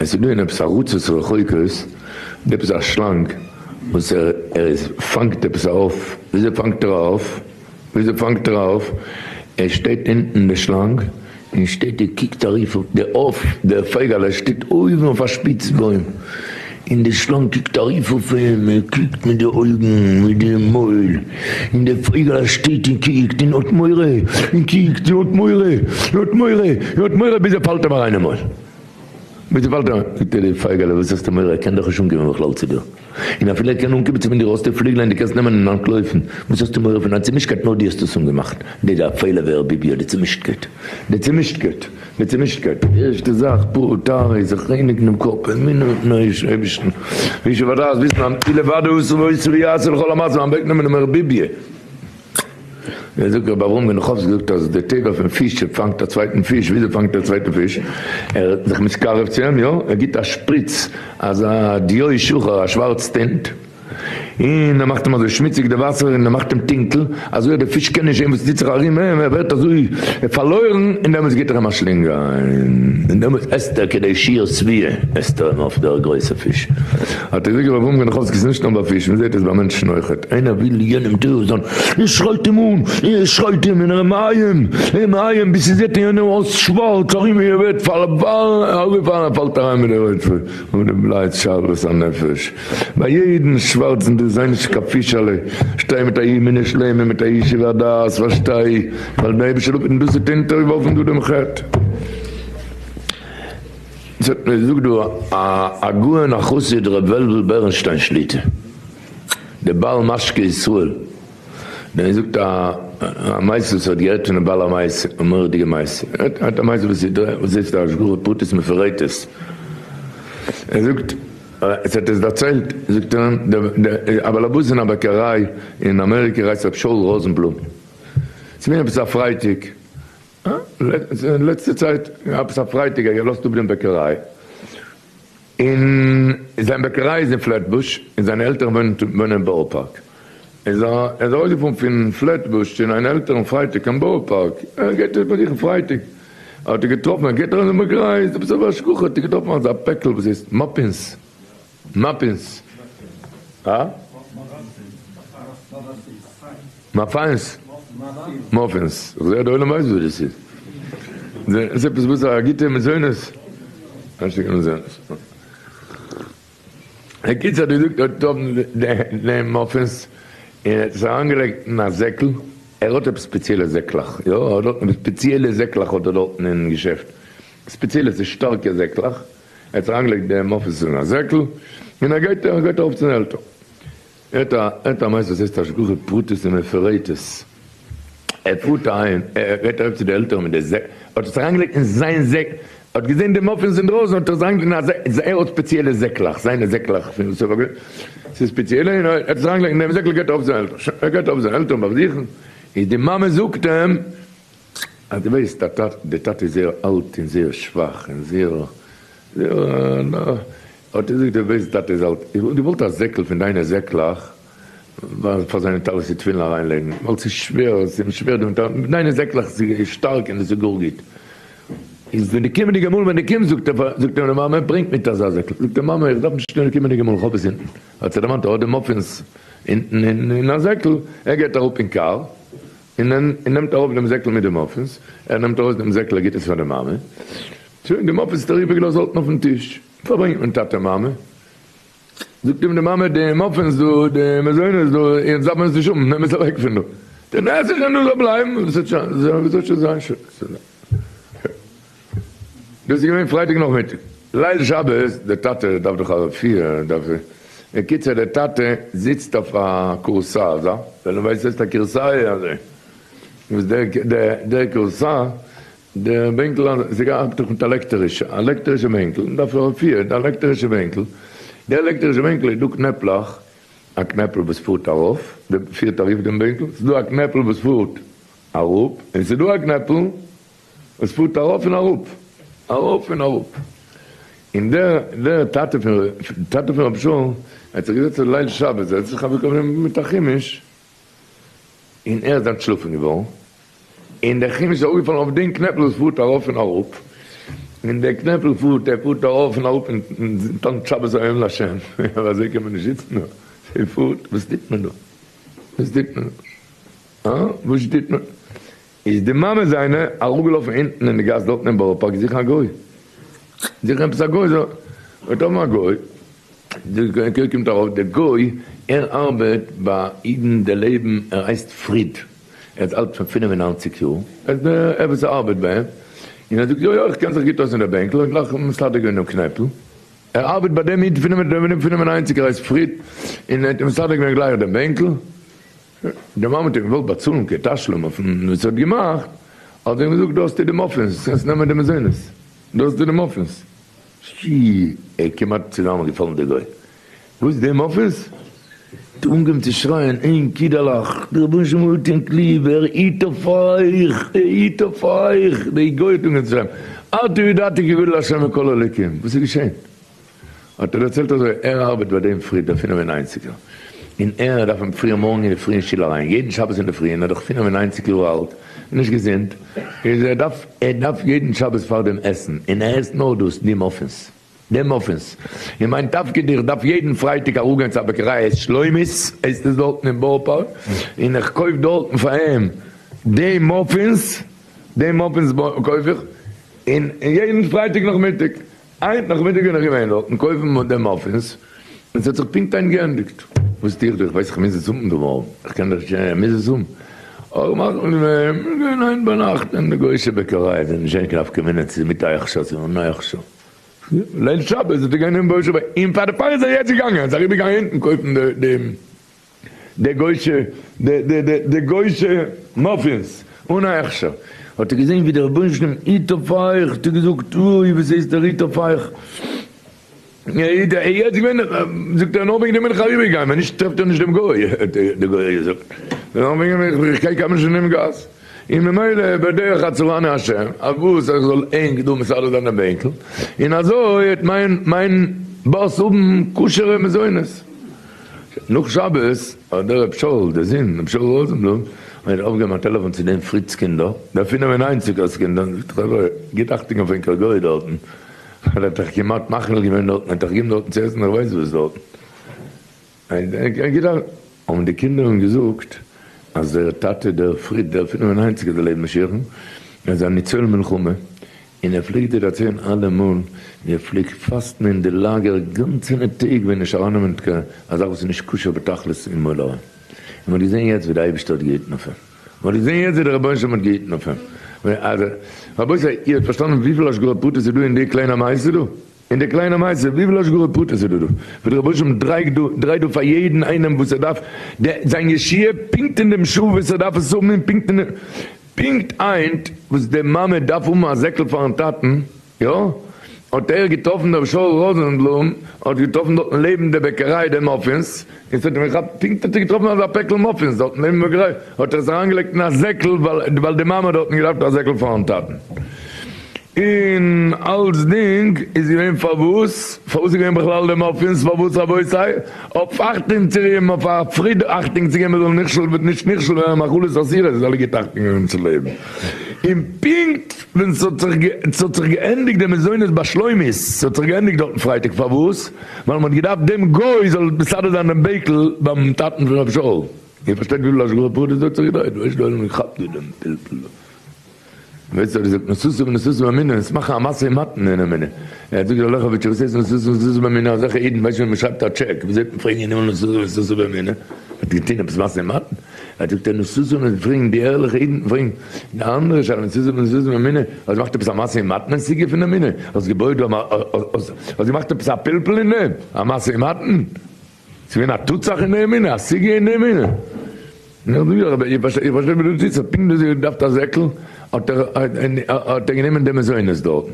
עס איז דא אין עפעס ארצות רחוקות דא עפעס א שלאנג וואס ער איז פאנגט עפעס אויף, וויאזוי פאנגט ער אויף? וויאזוי פאנגט ער אויף? ער שטייט אונטן די שלאנג און שטייט און קוקט ארויף אויף די עוף, דער פייגעלע שטייט אויבן אויף א שפיץ בוים און די שלאנג קוקט ארויף אויף אים, ער קוקט מיט די אויגן מיט די מויל און דער פייגעלע שטייט און קוקט און האט מורא און קוקט און האט מורא און האט מורא און האט מורא ביז ער פאלט אים אריין אין מויל. ביז ער פאלט אריין. זאגט ער די פייגעלע וואס האסטו מורא ער קען דאך נישט אנקומען בכלל צו דיר. און אפילו ער קען אנקומען צו ווען דו האסט די פליגלען דו קענסט נעמען און אנטלויפן, וואס האסטו מורא פון א צומישטקייט נאר דו האסט עס אנגעמאכט, די די פעלער ווער ביבי די צומישטקייט, די צומישטקייט, די צומישטקייט, די ערשטע זאך פרו תערי זיך רייניגן דעם קאפ אמונה מיטן אייבערשטן, וישב הדעת וויסן אז הוא לבדו עשה ועושה ויעשה לכל המעשים אוועקנעמען דעם ערביביה. ער זאגט רבי אברהם גענאכאווסקי זאגט אז די טבע פון פיש פאנגט א צווייטן פיש, וויאזוי פאנגט ער א צווייטן פיש? ער האט זיך מתקרב צו אים, יא, ער גיבט א שפריץ אזא דיו שחור א שווארץ טינט, און ער מאכט אים אזוי שמוציג די וואסער און ער מאכט אים טונקל, אזוי אז די פיש קען נישט זען וואס טוט זיך ארום אים, ער ווערט אזוי פארלוירן, און דעמאלטס גיבט ער אים א שלינג איין, און דעמאלטס עסט ער כדי שיעור שביעה עסט ער אים אויף דער גרויסער פיש. האט ער געזאגט רבי אברהם גענאכאווסקי ס'איז נישט נאר ביי פיש, מ'זעט עס ביי מענטשן אויכעט. איינער וויל יענעם טוב זיין, ער שרייט אים אן, ער שרייט אים און ער מאיים, ער מאיים ביז ס'זעט יענעם אויס שווארץ ארום ווי ער ווערט פארפאלן, ער פאלט אריין מיט די רודף און די בלייט שלוות הנפש. ביי יעדן שווארצן דו זיי נישט קיין פישעלע, שטיי מיט א אמונה שלימה מיט א ישוב הדעת פארשטיי, ווייל דער אייבערשטער האט דאס האט אונטערגעווארפן דא דעם חטא. ס'האט מיר געזאגט דא הגאון החסיד ר' וועלוול בערנשטיין שליטא. דער בעל משקה ישראל, ווען ער זאגט א מעשה וואס ער האט געהערט פונעם בעל המעשה, א מורא'דיגע מעשה, ער האט א מעשה וואס איז וואס הייסט א השגחה פרטית מפורטת, ער זאגט, עס האט עס דערציילט, זאגט ער, א בעל הבית אין א בעקעריי אין אמעריקע הייסט ר' שאול ראזענבלום, ס'איז געווען עפעס א פרייטאג, לעצטע צייט, עפעס א פרייטאג, ער לאזט אפ דעם בעקעריי, און זיין בעקעריי איז אין פלעטבוש, און זיינע עלטערן וואוינען אין בארא פארק. איז ער איז ארויסגעפארן פון פלעטבוש צו זיינע עלטערן פרייטאג קיין בארא פארק, ער גייט עס באזוכן פרייטאג, האט ער געטראפן, ער גייט אריין אין בעקעריי, איז עפעס א השגחה, האט ער געטראפן אזא פעקל וואס הייסט מאפינס, מאפינס, הא? מאפינס? מאפינס, איך זעה די עולם ווייסט וואס דאס איז. איז עפעס וואס א גוטע מזונות? א שטיקל מזונות. הקיצור האט געזאגט ער האט די מאפינס און ער האט עס אריינגעלייגט אין א זעקל, ער האט עפעס ספעציעלע זעקלעך, יא ער האט דארטן עפעס ספעציעלע זעקלעך האט ער דארטן אין געשעפט, ספעציעלע ס'איז שטארקע זעקלעך, ער האט אריינגעלייגט די מאפינס אין א זעקל און ער גייט ער גייט ארויף צו די עלטערן. ער האט א ער האט א מעשה וואס הייסט השגחה פרטית ומפורטת, ער פארט אהיים ער גייט ארויף צו די עלטערן מיט די זעק, האט עס אריינגעלייגט אין זיין זעק, האט געזען די מאפינס אינדרויסן האט ער עס אריינגעלייגט אין א זעק, ער האט ספעציעלע זעקלעך, זיינע זעקלעך פון וואס ער פארקויפט, ס'איז ספעציעלע און ער האט עס אריינגעלייגט אין דעם זעקל גייט ארויף צו זיינע עלטערן, שוין ער גייט ארויף זיינע עלטערן באזוכן, איז די מאמע זאגט אים, אז דו ווייסט די טאטע איז זייער אלט און זייער שוואך און זייער זייער האט ער געזאגט, דו ווייסט טאטע איז אלט, איך וואלט געוואלט א זעקל פון דיינע זעקלעך פאר זיינע טלית ותפילין אריינלייגן, ווייל ס'איז שווער, ס'איז אים שווער דא מיט דיינע זעקלעך, ס'איז שטארק און עס איז גאר גוט. איז ווען די קומענדיגע מאל ווען דו קומסט, זאגט ער, זאגט אים די מאמע, ברענג מיט אזא זעקל. זאגט ער, מאמע, איך דארף נישט די קומענדיגע מאל, איך האב עס אונטן. האט זיך דערמאנט, ער האט די מאפינס אונטן אין א זעקל, ער גייט אראפ אין קאר, און נעמט ארויף דעם זעקל מיט די מאפינס, ער נעמט ארויס דעם זעקל, ער גיט עס פאר די מאמע, שוין, די מאפינס האט ער איבערגעלאזט דארטן אויפן טיש. פארברענגט מען טאטע מאמע, זאגט אים די מאמע, די מאפינס דא, די מזונות דא, יעצט דארף מען עס נישט האבן, נעם עס אוועק פון דא. די נעשה שוין דא זאל בלייבן, עס וועט שוין, עס וועט שוין זיין שוין. דאס איז געווען פרייטאג נאכמיטאג, ליל שבת, דער טאטע דארף דאך א רפואה, דארף, בקיצור דער טאטע זיצט אויף א כורסה אזא, ווען דו ווייסט וואס הייסט א כורסה אזוי, וואס דער דער כורסה די בענקל איז געארבעט דורך מיט עלעקטערישע, עלעקטערישע בענקל, מען דארף פיר, די עלעקטערישע בענקל, די עלעקטערישע בענקל איז דא קנעפלעך, א קנעפל וואס פארט ארויף, פירט ארויף דעם בענקל, ס'איז דא א קנעפל וואס פארט אראפ, און ס'איז דא א קנעפל וואס פארט ארויף און אראפ, ארויף און אראפ, און דער דער טאטע פון טאטע פון רבי שאול האט זיך געזעצט ליל שבת, ער האט זיך אוועקגענומען מיט א חומש, און ער איז אנטשלאפן געווארן, און דער חומש איז אראפגעפאלן אויף דעם קנעפל וואס פארט ארויף און אראפ. און דער קנעפל פארט, ער פארט ארויף און אראפ און טאנצט שבת היום להשם, אבער אזוי קען מען נישט זיצן דא, ער פארט, וואס טוט מען דא? וואס טוט מען דא? הא? וואס טוט מען? איז די מאמע זיינע אראפגעלאפן אונטן אין די גאס דארטן אין בארא פארק זוכן א גוי, זוכן עפעס א גוי, זאל האבן א גוי, די גוי קומט ארויף, די גוי ער ארבעט ביי אידן די לעבן, ער הייסט פריד, ער איז אלט פון 95 יאר, ער איז דער וואס ארבעט ביי אים, און ער זאגט יא יא איך קען זיך גוט אויס אין די בענקל, און גלייך מסדר געווען דעם קנעפל, ער ארבעט ביי דעם איד 95 ער הייסט פריד, און ער האט מסדר געווען גלייך דעם בענקל. די מאמע האט אים געוואלט באצאלן כתשלום אויפן וואס ער האט געמאכט, האט ער אים געזאגט דא האסטו די מאפינס, קענסט נעמען די מזונות, דא האסטו די מאפינס. שי, ער איז כמעט צוזאמען געפאלן דער גוי, וואס די מאפינס? האט אנגעהויבן צו שרייען, אין קידעלעך, דער רבונו של עולם האט ענק ליב, ער היט אויף אייך, ער היט אויף אייך, דער גוי האט אנגעהויבן צו שרייען, עתה ידעתי כי גדול ה' מכל האלוקים, וואס איז געשען? האט ער דערציילט אזוי, ער ארבעט ביי דעם פריד דער 95 ער, און ער דארף אים פריער מארגן אינדערפרי אין שול אריין, יעדן שבת אינדערפרי, און ער איז דאך 95 יאר אלט, און נישט געזונט, איז ער דארף, ער דארף יעדן שבת פאר דעם עסן, און ער עסט נאר דאס, די מאפינס, די מאפינס, און מיין תפקיד איך דארף יעדן פרייטאג אראפגיין צו א בעקעריי הייסט שלומי'ס, הייסט עס דארטן אין בארא פארק, און איך קויף דארטן פאר אים די מאפינס, די מאפינס קויף איך, און יעדן פרייטאג נאכמיטאג. היינט נאכמיטאג בין איך געווען דארטן קויפן די מאפינס, און ס'האט זיך פונקט היינט געענדיגט. וואס טו איך דא? איך ווייס איך מוז עס האבן דא מארגן, איך קען דאך נישט, איך מוז עס האבן. אבער מאך מיר געווען, מיר גייען היינט ביינאכט אין די גוי'אישע בעקעריי, זיי נישט קיין נפקא מינה צו מיט א הכשר צו אן א הכשר. ליל שבת איז ער געגאנגען אין גוי'אישע בעקעריי, און פאר די פאר איז ער יעצט געגאנגען, ער איז אריבערגעגאנגען אונטן קויפן די די גוי'שע די די די די גוי'שע מאפינס אן א הכשר, האט ער געזען ווי דער רבונו של עולם היט אויף אייך, האט ער געזאגט, אוי וואס הייסט ער היט אויף אייך, ער יעצט געווען, זאגט ער, נאר וועגן דעם בין איך אריבער געגאנגען, ווען נישט טרעפט ער נישט דעם גוי, האט דער גוי געזאגט, נאר וועגן דעם איך גיי קיינמאל נישט אין דעם גאס, און ממילא בדרך הצורני השם, אויף וואס איך זאל ענק דא מסדר זיין דעם בענקל, און אזוי וועט מיין מיין באס האבן כשר'ע מזונות. נאך שבת האט דער רב שאול, דער זון, רב שאול ראזענבלום, האט אויפגעהויבן א טעלעפאן צו דעם פריד'ס קינדער, דער פינף און ניינציגער'ס קינדער, און געזאגט, חברה, גיט אכטונג אויף ענקער גוי דארטן, ער האט אייך כמעט מאכיל געווען דארטן, ער האט אייך געגעבן דארטן צו עסן, איך ווייס וואס דארטן. האבן די קינדער אים געזאגט אז דער טאטע דער פריד, דער פינף און ניינציגער זאל לעבן משיח'ן, ער איז א ניצול מלחמה, און ער פלעגט דיר דערציילן אלעמאל ווי ער פלעגט פאסטן אין די לאגער גאנצענע טעג ווען נישט ארייננעמען קיין א זאך וואס איז נישט כשר בתכלית אין מויל אריין. און מ'האט געזען יעצט ווי די אייבערשטער האט געהיטן אויף אים. מ'האט געזען יעצט ווי דער רבונו של עולם האט געהיטן אויף אים. רבותי, איר האט פארשטאנען וויפיל השגחה פרטית איז דא אין די קליינע מעשה דא? אין די קליינע מעשה, וויפיל השגחה פרטית איז דא דא? ווי דער רבונו של עולם דרייט דא, דרייט דא פאר יעדן איינעם וואס ער דארף, זיין ישועה פונקט אין דעם שעה וואס ער דארף עס האבן און פונקט אין דעם. פונקט היינט וואס די מאמע דארף האבן א זעקל פארן טאטן, יא, האט ער געטראפן דער שאול ראזענבלום האט געטראפן דארטן לעבן די בעקעריי די מאפינס, און ס'האט אים געכאפט, פונקט האט ער געטראפן אזא פעקל מאפינס דארטן לעבן בעקעריי, האט ער עס אריינגעלייגט אין א זעקל ווייל די מאמע האט דארטן געדארפט א זעקל פארן טאטן. און אלצדינג איז געווען פארוואס? פארוואס איז געווען בכלל די מאפינס? פארוואס רבותי? אויף אכטונג צו געבן, אויף א פריד אכטונג צו געבן מען זאל נכשל וועט נישט נכשל ווערן מאכלות אסורות, זאל ער גוט אכטונג געבן צו לעבן. און פונקט ווען ס'האט זיך ס'האט זיך געענדיגט די מזונות ביי שלומי'ס, ס'האט זיך געענדיגט דארטן פרייטאג, פארוואס? ווייל מ'האט געדארפט דעם גוי זאל מסדר זיין דעם בעקל ביים טאטן פון ר' שאול. איר פארשטייט וויפיל השגחה פרטית דא האט זיך געדרייט? ווייסט די עולם געכאפט דא דעם פלפול דא. ווייסט אז ער זאגט נשאת ונשאת באמונה, עס מאכן א משא ומתן אין אמונה, ער זאגט דער לעכעוויטשער וואס הייסט נשאת ונשאת באמונה, אזעלכע אידן ווייסן ווי מען שרייבט א טשעק, ווי אזוי וועט מען פרעגן אין הימל נשאת ונשאת באמונה, האט געטון עפעס משא ומתן, ער זאגט ער נשאת ונשאת פרעגן די ערליכע אידן פרעגן די אנדערע שאלה נשאת ונשאת באמונה, האסט געמאכט עפעס א משא ומתן אין סוגיא פון אמונה, האסט געבויעט דא האסט געמאכט עפעס א פלפול אין דעם, א משא ומתן? ס'איז געווען א טוט-זאך אין די אמונה, א סוגיא אין די אמונה. נו, זאג איך, אבער איך פארשטיי וואס דו טוסט, אז פונקט ווי זי האט געדארפט א זעקל, האט ער האט ער גענומען די מזונות דארטן.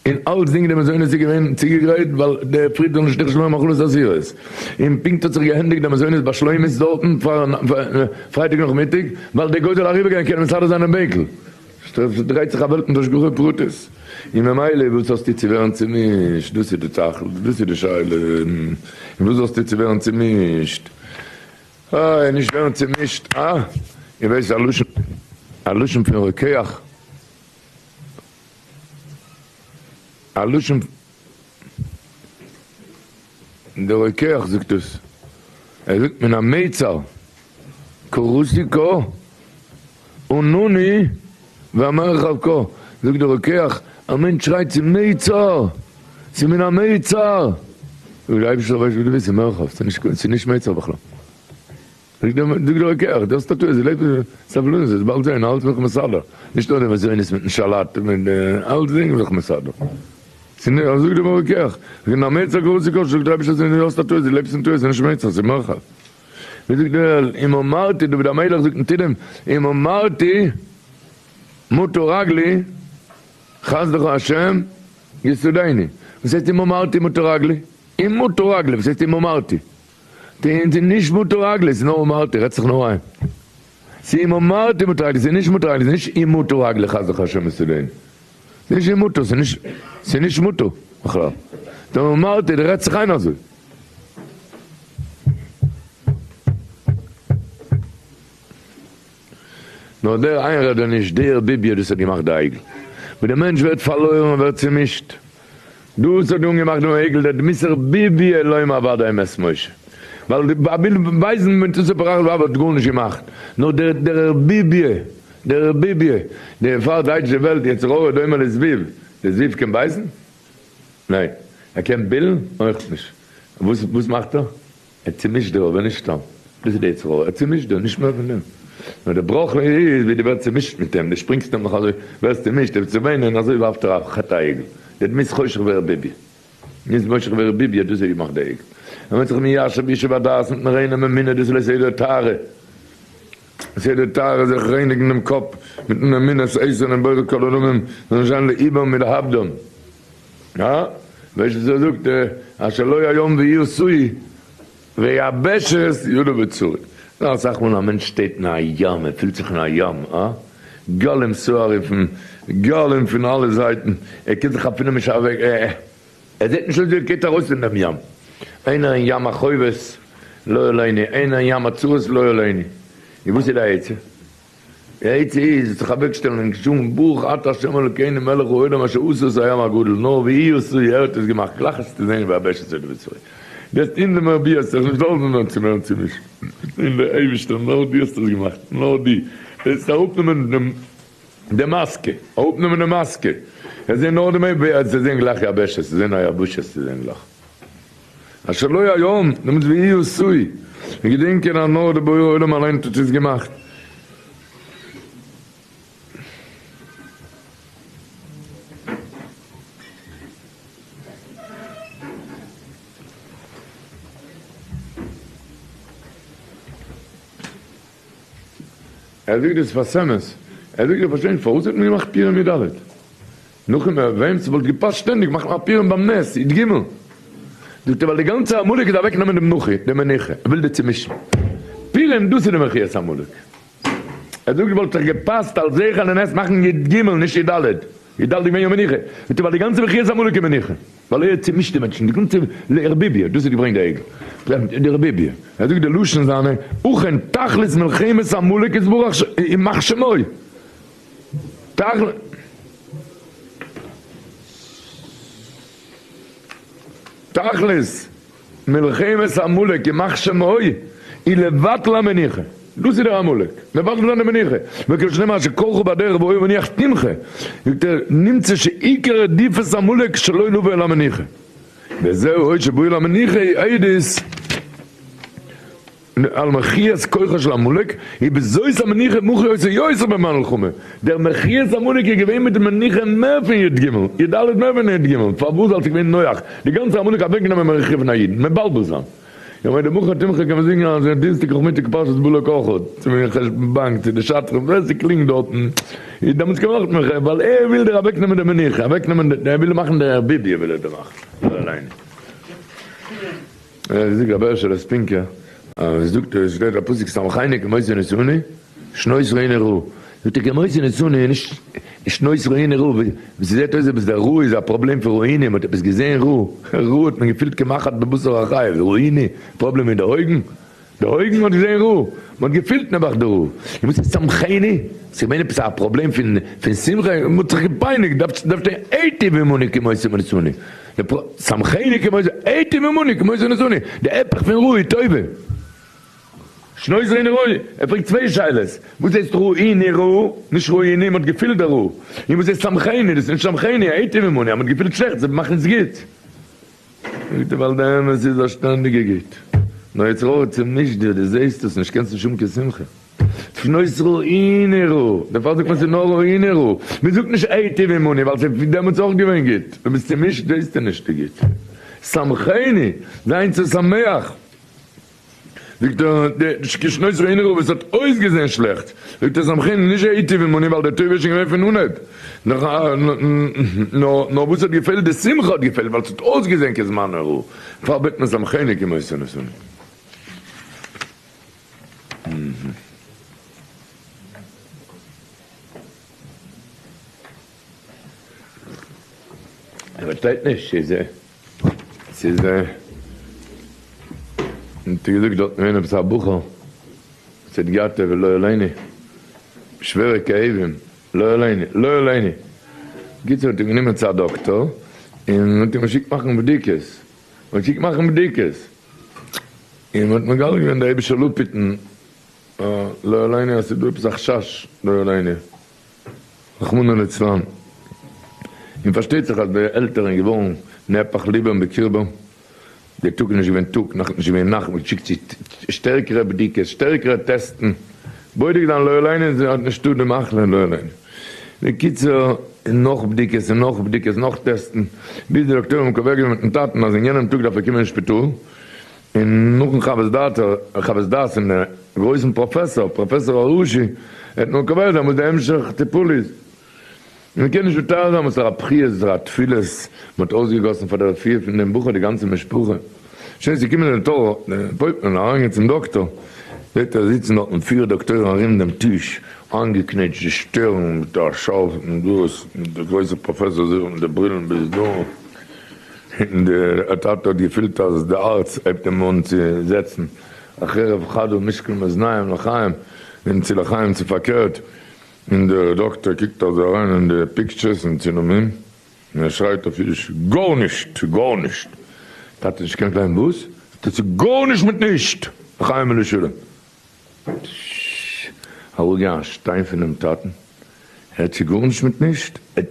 און אלצדינג די מזונות איז געווען צוגעגרייט, ווייל דער פריד זאל נישט נכשל ווערן מאכלות אסורות. און פונקט האט זיך געענדיגט די מזונות ביי שלומי'ס דארטן פאר פרייטאג נאכמיטאג, ווייל דער גוי זאל אריבערגיין קענען מסדר זיין דעם בעקל. ס'דרייט זיך א וועלט מיט השגחה פרטית, און ממילא וואס האסטו צו ווערן צומישט? דאס איז די תכלית, דאס איז די שאלה, און וואס האסטו צו ווערן צומישט? איי, נישט ווערן צומישט, אה? איר ווייסט א לשון, א לשון פון רוקח? א לשון דער רוקח זאגט עס, ער זאגט מן המיצר קראתי קה ענני והמרחב קה, זאגט דער רוקח, א מענטש שרייט ס'איז מיצר, ס'איז מן המיצר, זאגט דער אייבערשטער ווייסט וואס דו ווילסט, ס'איז מרחב, ס'איז נישט מיצר בכלל. זאגט דער רוקח, דאס איז א טעות, זי לעבט אין סבלנות, זי וועט באלד זען, אלץ וועט זיך מסדר, נישט נאר די מזונות מיטן שאלאט, אלצדינג וועט זיך מסדר. זאגט דער רוקח, זאגט המיצר קראתי קה, זאגט דער אייבערשטער דו האסט א טעות, דו לעבסט אין טעות, ס'איז נישט מיצר, ס'איז מרחב. ווי זאגט דער אם אמרתי, דוד המלך זאגט אין תהילים, אם אמרתי מטו רגלי, חסדך ה' יסודני. וואס הייסט אם אמרתי מטו רגלי? אם מטו רגלי, וואס הייסט אם אמרתי? ס'איז נישט מטו רגלי, ס'איז נאר אמרתי, רעדט זיך נאר איין. ס'איז אם אמרתי מטו רגלי, ס'איז נישט מטו רגלי, ס'איז נישט אם מטו רגלי חסדך ה' יסודני. ס'איז נישט אם מטו, ס'איז נישט מטו בכלל. דער אמרתי, דער רעדט זיך איין אזוי. נאר דער איינרעדעניש, דער ביביה, דאס האט געמאכט די עגל. וואו דער מענטש ווערט פארלוירן און ווערט צומישט. דאס האט אנגעמאכט דעם עגל, דער דמות ערבוביא לומר ודאי אמת משה. ווייל די ווייזן מיט תוס' פרח לבב האט גארנישט געמאכט. נאר דער דער ערבוביא, דער ערבוביא, דערפאר טייטשט די וועלט יצר הרע דומה לזבוב. דער זבוב קען בייסן? ניין. ער קען בילן? אויך נישט. וואס וואס מאכט ער? ער צומישט דיר אבער נישט סתם, דאס איז די יצר הרע, ער צומישט דיר, נישט מער פון דעם. נאר די ברכה איז ווי דו ווערסט צומישט מיט אים, דו שפרינגסט אים נאך אזוי, ווערסט צומישט, ער וועט צו וויינען, אזוי ווארפט ער א חטא העגל, די דמות חושך וערבוביא, דמות חושך וערבוביא, דאס האט געמאכט די עגל. ער ווענדט זיך מיישב ישוב הדעת מיטן ריינעם אמונה, דאס איז לא סדר טהרה, סדר טהרה זיך רייניגן דעם קאפ מיטן אמונת איתן און בורא כל עולמים, זאל נישט זיין לאיבם מלהבדם. הא? ווייסט וואס ער זאגט? אשר לא היום ויהי עשוי ויבשת ידו בצרי. נאר אסאך מאל א מענטש שטייט אין א ים, ער פילט זיך אין א ים, הא? גלים סוערים פון גלים פון אלע זייטן, ער קען זיך אפילו נישט אוועק, ער זעט נישט אויס ווי ער גייט ארויס פון דעם ים. איינער אין ים החובות לא עלינו, איינער אין ים הצרות לא עלינו. און וואס איז די עצה? די עצה איז זיך אוועקשטעלן און זאגן ברוך אתה ה' אלוקינו מלך העולם אשר עשה את הים הגדול, נאר והוא עשוי ער האט עס געמאכט, גלייך עס צו זען ויבש את ידו בצרי. דו האסט אין דעם רבי האסט זיך נישט לאזן נאר צו ווערן צומישט, אין דער אייבישטער נאר דו האסט עס געמאכט, נאר דו, וועסט אראפנעמען דעם די מאסקע, אראפנעמען די מאסקע, עס זען נאר דעם אייבערשטער, עס זען גלייך יבשת, עס זען א יבשת, עס זען גלייך. אשר לא היום, דעמאלטס והוא עשוי, און געדענקען אז נאר דער בורא עולם אליין האט עס געמאכט. ער זאגט דאס פאר סעמעס, ער זאגט איך פארשטיי נישט פארוואס האט מען געמאכט פורים י ד? נאכן וועם ס'וואלט געפאסט שטענדיג מאכט מען א פורים ביים נס י ג. זאגט ער ווייל די גאנצע עמלק איז אוועק נעמען די מנוחה די מנוחה ער וויל דיר צומישן פורים דאס איז די מחיית עמלק. ער זאגט וואלט זיך געפאסט על זכר לנס מאכן י ג נישט י ד. י ד איז געווען יום מנוחה. זאגט ער ווייל די גאנצע מחיית עמלק איז מנוחה. ווייל ער צומישט די מענטשן די גאנצע ערבוביא דאס האט געברענגט די עגל די ערבוביא. ער זאגט די לשון זיינע אכן תכלית מלחמת עמלק איז ברוך ימח שמו. תכלית מלחמת עמלק ימח שמו היא לבטל המנוחה, דאס איז דער עמלק, מבטל זיין די מנוחה, וכמו שנאמר אשר קרך בדרך והיה מניח תמחה, זאגט ער, נמצא שעיקר רדיפת עמלק שלא לבוא אל המנוחה, וזהו היות שבא אל המנוחה היא עדות. על מחיית כוחו של עמלק, ובזאת המנוחה מוכיח אותו יותר בזמן מלחמה, דער מחיית עמלק איז געווען מיט די מנוחה מער פון י ג, י ד מער פון י ג, פארוואס ווייל ס'איז געווען נוח די גאנצע עמלק אוועק נעמען מנוחה פון א איד, מבלבל זיין. איך מיין די מוכר תמחה קען מען זינגען אז דינסטאג נאכמיטאג פרשת בלק אויך, צו די חשבון באנק צו די שדכן ווער ס'קלינגט דארטן, איז דעמאלטס קען מען אויך מנוחה, ווייל ער וויל דיר אוועק נעמען די מנוחה, אוועק נעמען די, ער וויל מאכן די ערבוביא וויל ער דיר מאכן, ער אליין. זאגט רבי הערשעלע ספינקער, זאגט ער, שטייט א פסוק שמחני כמותי נשאני, שנות ראיני רעה, זאגט ער כמותי נשאני איז נישט שנות ראיני רעה, ווי ס'זעט אויס עפעס דער רעה איז א פראבלעם פון ראיני, מ'האט עפעס געזען רעה, רעה האט מען געפילט כמחט בבשר החי, ראיני, פראבלעם מיט די אויגן? די אויגן האט געזען רע, מען האט געפילט נעבעך די רע. און וואס איז שמחני? ס'איז געווען עפעס א פראבלעם פון פון שמחה? מען האט זיך געפייניגט, דארף דארף שטיין היטיב עמנו כימות עניתנו. שמחני כימות היטיב עמנו כימות עניתנו. די היפך פון רע איז טובה. שנות ראינו רע, ער פרעגט צוויי שאלות, וואס הייסט ראינו רע, נישט ראינו, מען האט געפילט די רע. און וואס הייסט שמחני, דאס איז נישט שמחני, היטיב עמנו, אז מען האט געפילט שלעכטס, זיי מאכן עס גוט. זאגט ער ווייל די אמת איז א שטענדיגע גוט, נאר יצר הרע צומישט דיר, דו זעסט עס נישט, קענסט נישט האבן קיין שמחה. שנות ראינו רע, דערפאר זאגט מען ס'איז נאר ראינו רע, מען זאגט נישט היטיב עמנו ווייל ס'איז דעמאלטס אויך געווען גוט, ווען ביסט צומישט זעסטו נישט די גוט. שמחני, זיי צו שמח. זאגט ער, די שנות ראינו רע וואס האט אויסגעזען שלעכט, זאגט ער שמחני נישט היטיב עמנו ווייל די טובה איז שוין געווען פון אנהויב, נאר וואס האט געפעלט די שמחה האט געפעלט ווייל ס'האט אויסגעזען כזמן הרע, דערפאר בעט מען שמחני כימות עניתנו. ער פארשטייט נישט ס'איז ס'איז האט ער געזאגט דארט געווען עפעס א בחור וואס האט געהאט לא עלינו שווערע כאבים לא עלינו לא עלינו בקיצור האט אים גענומען צו א דאקטאר און האט אים געשיקט מאכן בדיקות האט געשיקט מאכן בדיקות און מ'האט מגלה געווען די אייבישטער זאל אפהיטן לא עלינו אז ס'איז דא עפעס א חשש לא עלינו. רחמנא לצלן. און פארשטייט זיך אז די עלטערן געווארן נהפך לבם בקרבם, די טאג איז נישט געווען טאג, נאכט איז נישט געווען נאכט, מ'האט געשיקט צו שטערקערע בדיקות, שטערקערע טעסטן, בודק זיין לא עלינו איז האט נישטא די מחלה לא עלינו. בקיצור, און נאך בדיקות און נאך בדיקות, נאך טעסטן, ביז די דאקטוירים האבן קובע געווען מיטן טאטן אז אין יענעם טאג דארף ער קומען אין שפיטאל, און נאכן חוות דעת חוות דעת פון דעם גרויסן פראפעסאר, פראפעסאר הראשי, ער האט נאר קובע זיין וואס די המשך טיפול איז. מען קען נישט מתאר זיין וואס פאר א בכיות, וואס פאר א תפילות מען האט אויסגעגאסן פאר די רפואה פון דעם בחור, די גאנצע משפחה. שוין ס'איז געקומען די תור, די אפוינטמענט, אריינגיין צום דאקטאר, זעט ער זיצן דארטן פיר דאקטוירים ארום דעם טיש, איינגעקנעטשט די שטערן מיט א שארפן דאס, דער גרויסער פראפעסאר זיצט מיט די ברילן ביז דא. און דער טאטע האט געפילט אז די הארץ הייבט אים אן צו זעצן, א חרב חדה משקל מאזניים לחיים, און צו לחיים צו פארקערט, און דער דאקטער קוקט אזוי אריין אין די pictures און צילומים, און ער שרייט אויף אידיש, גארנישט! גארנישט! טאטע האט נישט געקענט גלייבן, וואס? זאגט ער, ס'איז גארנישט מיט נישט! לחיים ולשלום! אראפגעגאנגען א שטיין פונעם טאטן, ער האט צו גארנישט מיט נישט, ער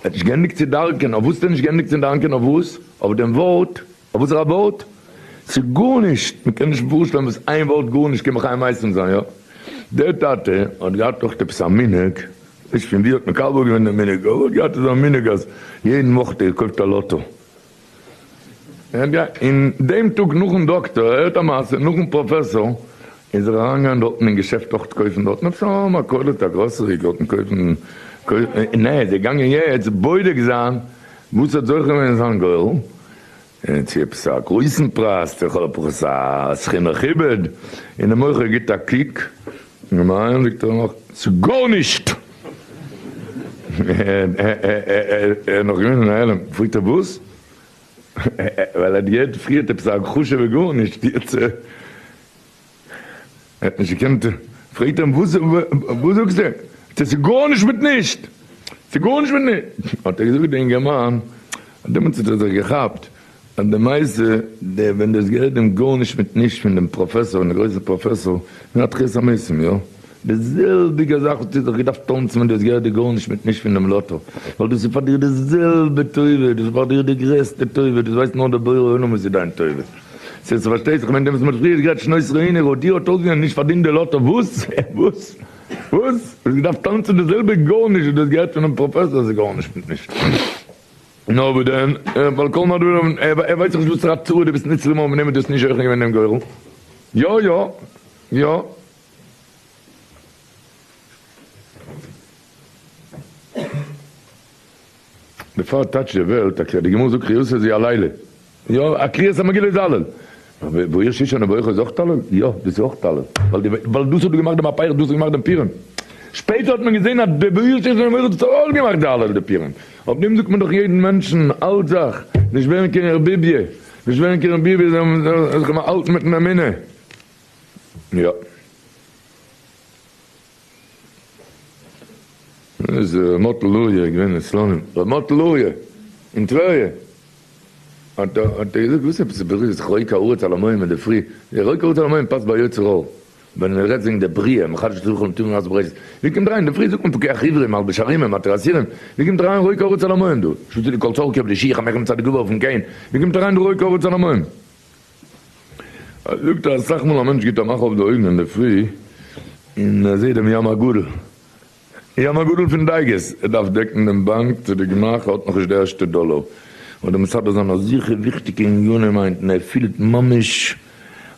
האט נישט געענדיגט צו דאנקען, אויף וואס האט ער נישט געענדיגט צו דאנקען, אויף וואס? אויף דעם ווארט, אויף וואסערע ווארט? צו גארנישט, מען קען נישט פארשטעלן וואס איין ווארט גארנישט קען מחיה מתים זיין, יא, דער טאטע האט געהאט אויך עפעס א מנהג, נישט פון ווי האט מקבל געווען דעם מנהג, אבער האט געהאט אזא מנהג אז יעדן וואך האט ער געקויפט א לאטא, און דעם טאג נאכן דאקטאר, ער הערט א מעשה, נאכן פראפעסאר, איז ער אריינגעגאנגען דארטן אין געשעפט אויך קויפן דארטן עפעס א מכולת א גראסערי דארטן קויפן, נע, איז ער געגאנגען יעצט בודק זיין וואס האט זוכה געווען אין זיין גורל, צו עפעס א גרויסן פרייז, צו לכל הפחות א סכום מכובד, און דער מוכר גיבט א קוק אים אריין, זאגט ער נאך, ס'גארנישט! ער איז נאך געווען אין העלם, פרעגט ער וואס? ווייל ער האט געהערט פריערט עפעס א חשוב'ע גארנישט, יעצט ער האט נישט געקענט, פרעגט ער אים וואס וואס זאגסטו? זאגט ער ס'איז גארנישט מיט נישט! ס'איז גארנישט מיט נישט! האט ער געזאגט די אינגערמאן, דעמאלטס האט ער זיך געכאפט אז די מעשה די ווען דו האסט געהערט דעם גארנישט מיט נישט פון דעם פראפעסאר פון די גרויסע פראפעסאר פון התחיית המתים יא די זעלביגע זאך האסטו זיך געדארפט טאנצן ווען דו האסט געהערט די גארנישט מיט נישט פון דעם לאטא ווייל דאס איז פאר דיר די זעלבע טובה דאס איז פאר דיר די גרעסטע טובה דאס ווייסט נאר דער בורא עולם וואס איז דיין טובה ס'איז פארשטייט זיך ווען דעם וואס מ'האט פריער גערעדט שנות ראינו ר' דיר האט אויסגעזען נישט פארדינט די לאטא וואס? וואס? וואס? האסט געדארפט טאנצן די זעלבע גארנישט וואס דו האסט געהערט פונעם פראפעסאר ס'איז גארנישט מיט נישט. נאר וואס דען, ווייל כל מה דעלמא, ער ווייסט דאך נישט וואסערע צרה דו ביסט ניצול געווארן פון דעם וואס דו האסט נישט זוכה געווען דעם גורל. יא יא יא. דערפאר טייטשט די וועלט א קריאה, די גמרא זאגט קריאתו זו הלילה, יא, א קריאת המגילה איז הלל. והעיר שושן וברכו איז אויך הלל? יא, דאס איז אויך הלל. ווייל דאס האט געמאכט דעם הפך, דאס האט געמאכט דעם פורים. שפעטער האט מען געזען אז די והעיר שושן וברכו דאס האט אויך געמאכט די הלל די פורים. אויף דעם זאגט מען דאך יעדן מענטשן אלט זיך, נישט ווערן קיין ערבוביה, נישט ווערן קיין ערבוביה, זיך האלטן מיטן אמונה. יא. איז ר' מאטל לוריא געווען אין סלאנים? ר' מאטל לוריא אין טבריה האט ער געזאגט וואס עפעס איז רוקע הארץ על המים אינדערפרי, די רוקע הארץ על המים פאסט ביי יוצר אור ווען מען רעדט וועגן די בריאה מחדש את רוחו לטוב ומעשה בראשית, ווי קומט אריין אינדערפרי זאגט מען פוקח עיוורים מלביש ערומים מתיר אסורים, ווי קומט אריין רוקע הארץ על המים דא? שטות די כל צרכי אויף די שיך המכין מצד הגבר אויפן קען, ווי קומט אריין די רוקע הארץ על המים? זאגט ער אסאך מאל א מענטש גיבט א מאך אויף די אויגן אינדערפרי און ער זעט דעם ים הגדול, ים הגדול פון דייגעס, ער דארף דעקן דעם באנק צו די גמח, ער האט נאכנישט די ערשטע דאלאר, אדער מסדר זיין אזעלכע וויכטיגע עניינים היינט און ער פילט ממש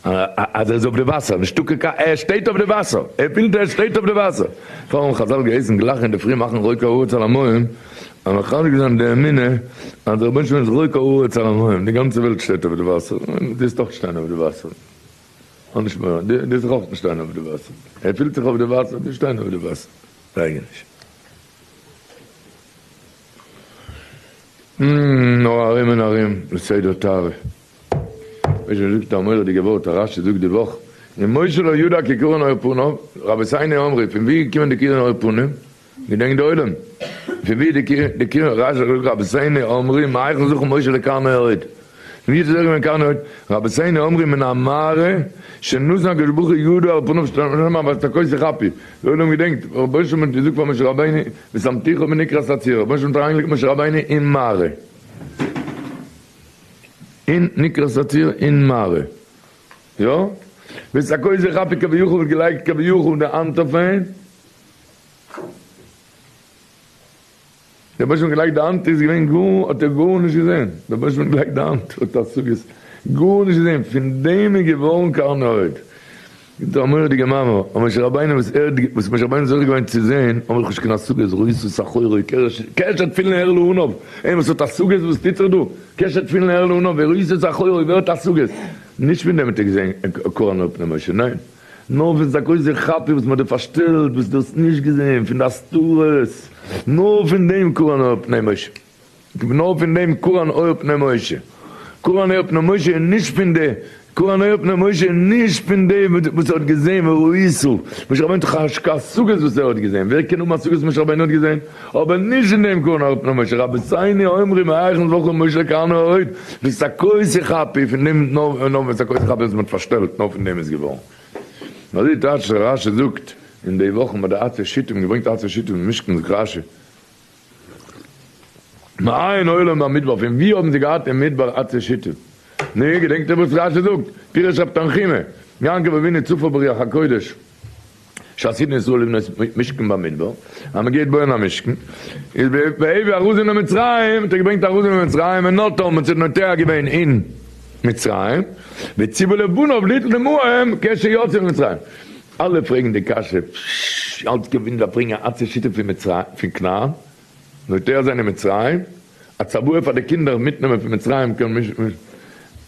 אז ער איז אויף די וואסער, נישטא קיין קיין, ער שטייט אויף די וואסער, ער פילט ער שטייט אויף די וואסער, פאר האבן חזל געהייסן גלייך אינדערפרי מאכן רוקע הארץ על המים, אז מחזק זיין די אמונה אז דער רבונו של עולם איז רוקע הארץ על המים, די גאנצע וועלט שטייט אויף די וואסער, און דו וועסט אויך שטיין אויף די וואסער, האב נישט מורא, דו וועסט זיך אויך שטיין אויף די וואסער, ער פילט זיך אויף די וואסער, דו שטיין אויף די וואסער, דאגה נישט. נאר ארום און ארום, לסדר טהרה. משה זאגט א מורא'דיגע ווארט, א רשי זאגט די וואך, און משה לא ידע כי קרן עור פניו, רבותינו אמרו, פון ווי געקומען די קרן עור פנים? געדענקט די עולם? פון ווי די די קרן, רשי זאגט רבותינו אמרו, מהיכן זכה משה לקרני הוד? פון ווי איז ער געווען קרני הוד? רבותינו אמרו מן המערה שנתן הקדוש ברוך הוא ידו על פניו שנאמר ותכותי כפי, די עולם געדענקט, רבונו של עולם האט געזאגט פאר משה רבינו ושמתיך בנקרת הצור, רבונו של עולם האט אריינגעלייגט משה רבינו אין מערה. אין נקרת הצור אין מערה. יא? ותכותי כפי כביכול האט געלייגט כביכול די האנט אויף אים. דער רבונו של עולם האט געלייגט די האנט איז געווען גאר האט ער גארנישט געזען. דער רבונו של עולם האט געלייגט די האנט האט השגות גארנישט געזען. פון דעם איז געווארן קרני הוד. גיבט ער א מורא'דיגע מאמר, אז משה רבינו וואס ער האט וואס משה רבינו איז זוכה געווען צו זען, האב איך נישט קיין השגות, ראית את אחורי קרש קשר תפילין הער לעניו, איינער וואס האט השגות וואס טוט זיך דא, קשר תפילין הער לעניו, וראית את אחורי ווער האט השגות, נישט פון דעם האט ער געזען קרני פני משה, ניין, נאר פון זכות חפי וואס מען האט דיר פארשטעלט וואס דו האסט נישט געזען, פון די הסתרות, נאר פון דעם קרני פני משה. נאר פון דעם קרן עור פני משה. קרן עור פני משה איז נישט פון די, קרן עור פני משה איז נישט פון די וואס ער האט געזען וראיתו, משה רבינו האט דאך נישט קיין השגות וואס ער האט געזען, ווער קען האבן השגות וואס משה רבינו האט געזען, אבער נישט אין דעם קרן עור פני משה, רבותינו אומרים מהיכן זכו משה לקרן עור, וסכותי כפי, פון דעם נאר נאר וסכותי כפי וואס מען האט פארשטעלט, נאר פון דעם איז געווארן. אזוי טייטשט רשי זאגט אין די וואכן ביי די עצי שיטים, געברענגט עצי שיטים אין משכן זאגט רשי, מאין עולם במדבר, פון ווי האבן זיי געהאט אין מדבר עצי שיטים? נו, געדענקט איר וואס רשי זאגט? פירש רב תנחומא, יעקב אבינו צפה ברוח הקודש שעתידין ישראל לבנות משכן במדבר, אז מען גייט בויען א משכן, איז והביא ארזים למצרים, האט ער געברענגט ארזים למצרים, ונטעם, און ס'האט נוטע געווען אין מצרים, וציוה לבניו ליטול עמהם כשיצאו ממצרים. אלע פרעגן די קשיא, פששש, אלץ געווינט דארף ברענגען עצי שיטים פון מצרים, פון כנען, נוטע זיין אין מצרים, א צוואה פאר די קינדער מיטנעמען פון מצרים קיין מש מ,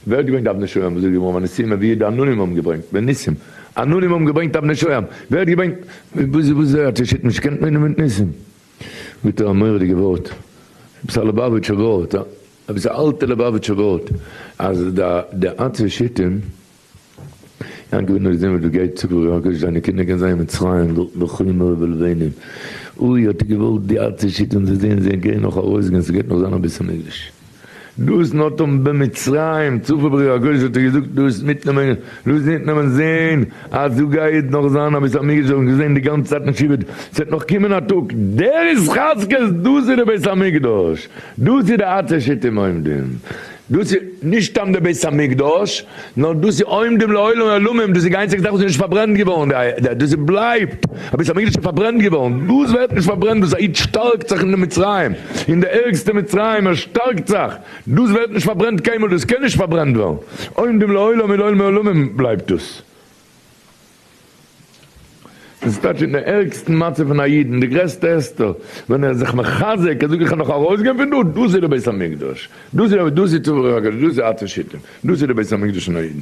ווער האט געברענגט אבני שוהם, וואס זאגט די גמרא, והנשיאים הביאו די עננים האבן געברענגט, וניסים, עננים האבן געברענגט אבני שוהם, ווער האט געברענגט, וואס איז וואס איז עצי שיטים נישט געקענט מיינען מיט ניסים, זאגט ער א מורא'דיגע ווארט, עפעס א ליובאוויטשער ווארט, עפעס א אלטע ליובאוויטשער ווארט, אז די עצי שיטים יעקב אבינו האט געזען ווי דא גייט צו ברוח הקודש זיינע קינדער גייען זיין אין מצרים דארטן בחומר ובלבנים, אוי האט ער געוואלט די עצי שיטים זיי זעהן זיי גייען נאך ארויסגיין ס'גייט נאך זיין א בית המקדש דאס נאטם במצרים צופה ברוח הקודש האט ער געזאגט דאס מיטנעמען דאס מיטנעמען זעהן אז דא גייט נאך זיין א בית המקדש זיי האבן געזעהן די גאנצע צייט אין שעבוד ס'וועט נאך קומען א טאג דער איז חזקות דאס איז די בית המקדש דאס איז די עצי שיטים עומדים. דאס איז נישט סתם דער בית המקדש, נאר דאס איז עומדים לעולם עולמים, דאס איז די איינציגע זאך וואס איז נישט פארברענט געווארן, דאס איז בלייבט, א בית המקדש איז פארברענט געווארן, דאס ווערט נישט פארברענט, דאס א איד שטארקט זיך אין די מצרים, אין די ערגסטע מצרים, ער שטארקט זיך, דאס ווערט נישט פארברענט קיינמאל, דאס קען נישט פארברענט ווערן, עומדים לעולם ולעולמי עולמים בלייבט דאס. דאס טייטש אין די ערגסטן מצב פון א איד, אין די גרעסטע הסתר, ווען ער איז זיך מחזק, ער זאגט איך קען נאך ארויסגיין פון דא, דאס איז די בית המקדש, דאס איז דאס איז צוברוך הקדוש, דאס איז עצי שיטים, דאס איז די בית המקדש פון א אידן.